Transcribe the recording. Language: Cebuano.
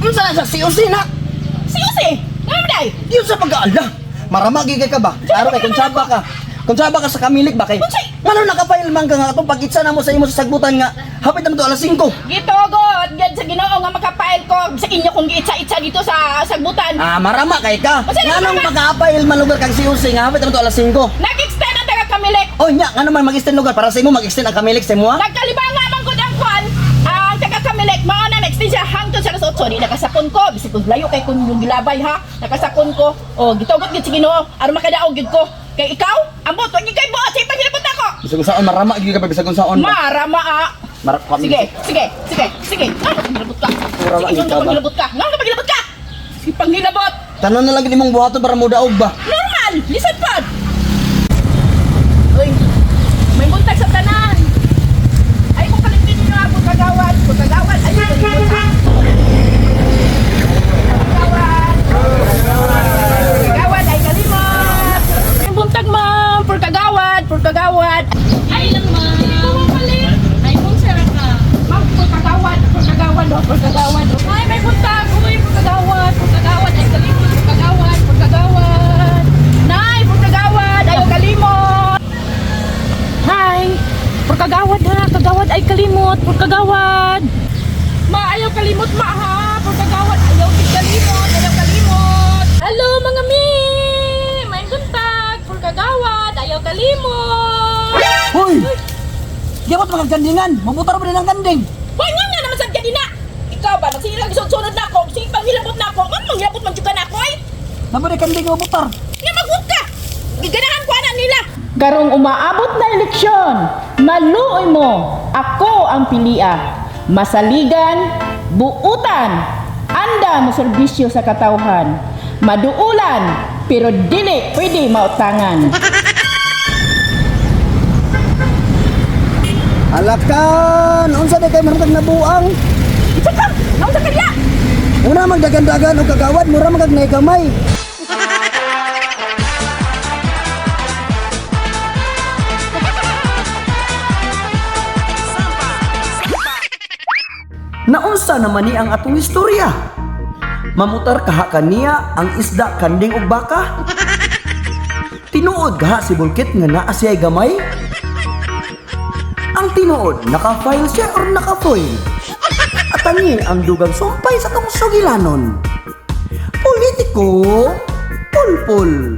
Unsa na sa COC na? COC! Nga man day! Yun sa pag-aala. Maramagi kay ka ba? Klaro kay kung ka. Kung ka sa kamilik ba kay? Unsay? Ngano naka-file man ka nga atong pag-itsa na mo sa imo sa sagbutan nga hapit naman to alas 5. Gitogot gyud sa Ginoo nga makapail ko sa inyo kung giitsa-itsa dito sa sagbutan. Ah, marama kay ka. Unsay Nganong naman? pag-file man lugar kang COC nga hapit naman to alas 5. Nag-extend ang taga Kamilik. Oh nya, ngano man mag-extend lugar para sa imo mag-extend ang kamilik sa imo ha? Nagkalibanga man gud ang kwan ang taga Kamilik mao na nag-extend siya hangtod sa alas 8. Di nakasakon ko bisag kung layo kay kun yung gilabay ha. Nakasakon ko. Oh, gitogot gyud sa Ginoo aron makadaog gyud ko. Kay ikaw, ambot wa gyud kay buot sa ipangilabot ako. Bisag unsaon marama gyud ka pa bisag unsaon. ba? Marama ah. Marap kami. Sige, sige, sige, sige. Nga pangilabot ka. Marama Sige, gyud nga ka ba? pangilabot ka. Nga pangilabot ka. Sige, pangilabot. Tanan na lang gid imong buhaton para modaog ba? Normal! Listen pod! Uy, may buntag sa tanan. Ay, kung kalimtin ninyo ako, kagawad. Kung kagawad, ay, kung kagawad. Kagawad ay kalimot. May buntag, ma'am. For kagawad, for kagawad. Ay lang ma'am. Palit. Ay kung sira ka. Ma'am, for kagawad, oh, for kagawad, oh. Ay may buntag. Uy, pagkagawad, pagkagawad ay kalimot, pagkagawad, pagkagawad. Nay, for kagawad, ayaw kalimot. Hi. Pagkagawad ha, kagawad ay kalimot, pagkagawad. Ma, ayaw kalimot ma ha. Pagkagawad ayaw gid kalimot, ayaw kalimot. Hello mga mi. May buntag, pagkagawad, ayaw kalimot. Hoy! Giyabot mga kandingan, mabutar pa din ang kanding. Hoy, nga nga naman sa na. Ikaw ba, magsige lang sunod na ako, sige panghilabot na ako, nga manghilabot man jud ka na ako ay. Nabari kanding mabutar. Nga maghut ka. Giganahan ko ana nila. Karong umaabot na eleksyon, maluoy mo, ako ang pilia. Masaligan, buutan, anda mo serbisyo sa katawhan. Maduulan, pero dili pwede mautangan. Alakan, unsa di kay maratag na buang? Isa ka, naunsa ka niya? Una magdagan-dagan og kagawad, mura magag gamay. Naunsa naman ni ang atong istorya? Mamutar kaha kaniya ang isda kanding ug baka? Tinuod kaha si Bulkit nga naa siya'y gamay? Ang tinuod, naka-file siya or naka-foil? Atangin ang dugang sumpay sa tong sugilanon. Politiko, pulpul.